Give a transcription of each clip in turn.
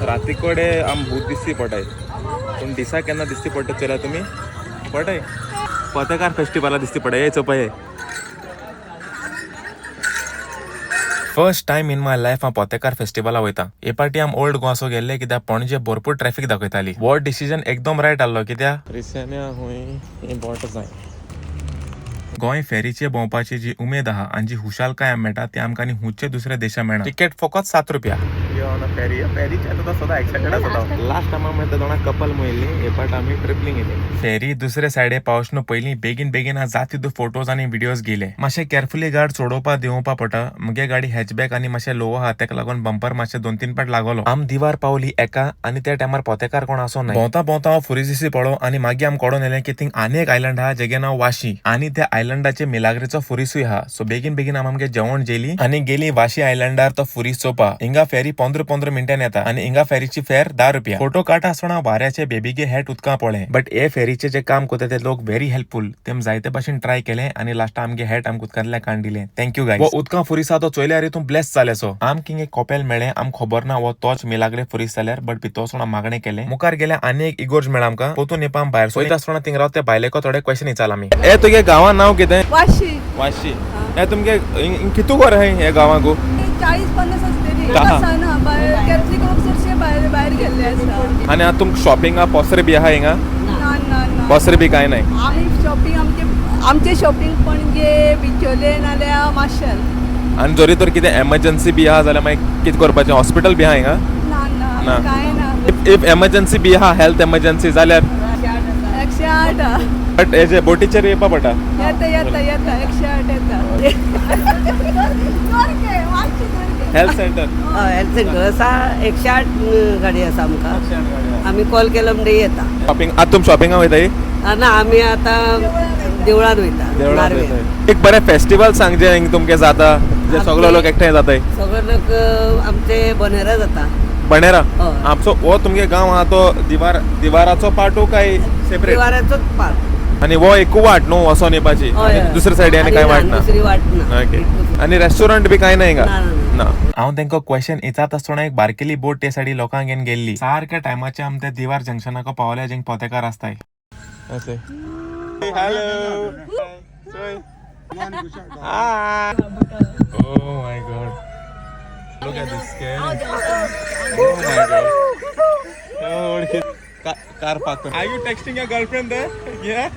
राती कडेन आम भूत दिसती पडटाय, पूण दिसा केन्ना दिसती पडटा चोयला तुमी पडटाय. पोतेकार फेस्टिवला दिसती पडटाय. हे चोपय हे. First time in my life हांव पोतेकार फेस्टिवला वयता. हे पाटी आम ओल्ड गोवा सो गेल्ले, कित्याक पणजे भरपूर ट्रॅफिक दाखयताली. हो डिसिजन एकदम रायट आहलो, कित्याक रिस्यान्या हुंय बोट जाय. गोंय फेरीचे भोंवपाची जी उमेद आहा आनी जी हुशालकाय आम मेळटा ती आमकां आनी हुंचे दुसऱ्या देशा मेळना. तिकेट फकत 7 रुपया. फेरी फेरीचे आतां सदां एक्सायटेड आसता. लास्ट टायम आमी दोना कपल मेळिल्ली, हे पाट आमी ट्रिपलिंग येयली. फेरी दुसरे सायडे पावसनो पयलीं बेगीन बेगीन जात तितू फोटोज आनी व्हिडियोज गेले. मातशें केअरफुली गाड चडोवपा देंवोवपा पडटा. मुगे गाडी हॅचबॅक आनी मातशें लो आहा, तेका लागून बंपर मातशें दोन तीन पाट लागलो. आम दिवार पावली एका आनी त्या टायमार पोतेकार कोण आसो नाय. भोंवता भोंवता हांव फुरीस पडो आनी मागीर आम कडोन येयलें की थिंग आनी एक आयलंड आहा जेगे नांव वाशी आनी त्या आयलंडाचे मिलाग्रेचो फुरीसूय आहा. सो बेगीन बेगीन आम आमगे जेवण जेली आनी गेली वाशी आयलंडार तो फुरीस चोवपा. हिंगा फेरी 15 15 मिनटांनी येता आनी हिंगा फेरीची फेर 10 रुपया. फोटो काडटा आसतना वाऱ्याचे बेबीगे हॅट उदकां पळय. बट हे फेरीचे जे काम करता ते लोक व्हेरी हेल्पफुल. तेम जायते भाशेन ट्राय केले आनी लास्टा आमगे हॅट आमकां उदकांतल्यान काडून दिले. Thank you guys. हो उदकां फुरीस तो चोयल्यार तूं ब्लेस जालेसो. आम किंगे कोपेल मेळ्ळें. आम खबर ना हो तोच मिलाग्रे फुरीस जाल्यार, बट भितर वचून मागणें केलें. मुखार गेले आनी एक इगोर्ज मेळ्ळा आमकां. पोतून येवपा आम भायर वयता आसतना थिंग रावता त्या बायलेको थोडे क्वेश्चन विचारला आमी. हे तुगे गांवान नांव कितें? वाशी. वाशी. हे तुमगे कितू वर आहाय हे गांवांकू? 40-50 आसतली. आहा. आसा ना, भायर कॅथलीक लोक चडशे भायर भायर गेल्ले आसा. आनी आतां तुमकां शॉपिंगा पोसरे बी आहा हिंगा? ना ना ना. पोसरे बी कांय नाय? आमी शॉपिंग, आमचे आमचे शॉपिंग पणजे, बिचोले नाल्यार माशेल. आनी जरी तर कितें एमर्जन्सी बी आहा जाल्यार मागीर कितें करपाचें? हॉस्पिटल बी आहा हिंगा? ना ना. ना. कांय ना. If emergency बी आहा, हेल्थ एमर्जन्सी जाल्यार? 108. बट हेजे बोटीचेर येवपा पडटा. येता येता येता, 108 येता. सारकें, मातशें सारकें. Health centre. हय, हेल्थ सेंटर आसा. 108 गाडी आसा आमकां. आमी कॉल केलो म्हणटगीर येता. शॉपिंग, आतां तुमी शॉपिंगाक वयताय? ना, आमी आतां देवळान वयता. देवळांत नार्वे. वयताय. एक बरें फेस्टिवल सांग जें हिंग तुमगे जाता, जे सगळे लोक एकठांय जाताय. सगळे लोक आमचे बनेरा जाता. बणेरा? हय. आमचो हो तुमगे गांव आहा तो दिवार दिवाराचो पार्टू काय सेपरेट? दिवाराचोच पार्ट. आनी हो एकू वाट न्हू वचोन येवपाची? हय. आनी दुसरे सायडीन आनी काय वाट ना? दुसरी वाट ना. ओके, आनी रेस्टॉरंट बी काय ना हिंगा? ना, ना. ना. हांव तेंका क्वेश्चन विचारता आसतना एक बारकेली बोट ते सायडी लोकांक घेवन गेल्ली. सारक्या टायमाचे आम त्या दिवार जंक्शनाक पावले, जिंग पोतेकार आसताय. Hello. Oh my God. Look at this scary. Oh my God. Oh, car park. Are you texting your girlfriend there? Yeah.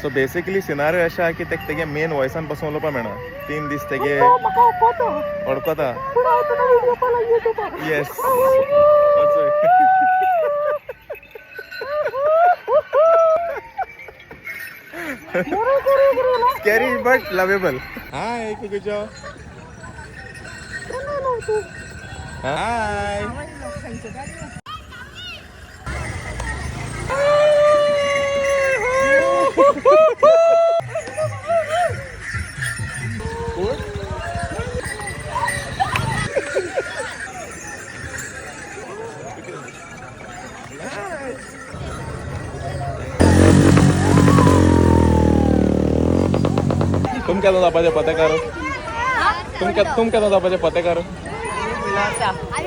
So basically scenario अशें आहा की तेक तेगे मेन वॉयसान पासून उलोवपा मेळना. 3 दीस तेगे वळखता. Yes. That's it. Scary but lovable. Hi, Kukujo. Hi. तुम केन्ना जावपाचें पतेकार? तुम केन्ना जावपाचें पतेकार?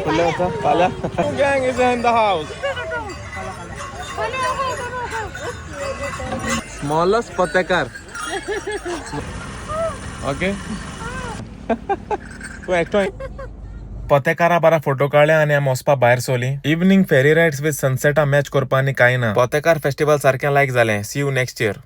फुडल्या वर्सा? फाल्यां. Gang is in the house. Smallest पतेकार. ओके, तूं एकटो. पोतेकारा बारा फोटो काडले आनी आमी वचपा भायर सोली. इवनिंग फेरी रायड्स विथ सनसेटा मॅच करपा आनी कांय ना. पोतेकार फेस्टिवल सारकें लायक जालें. See you next year.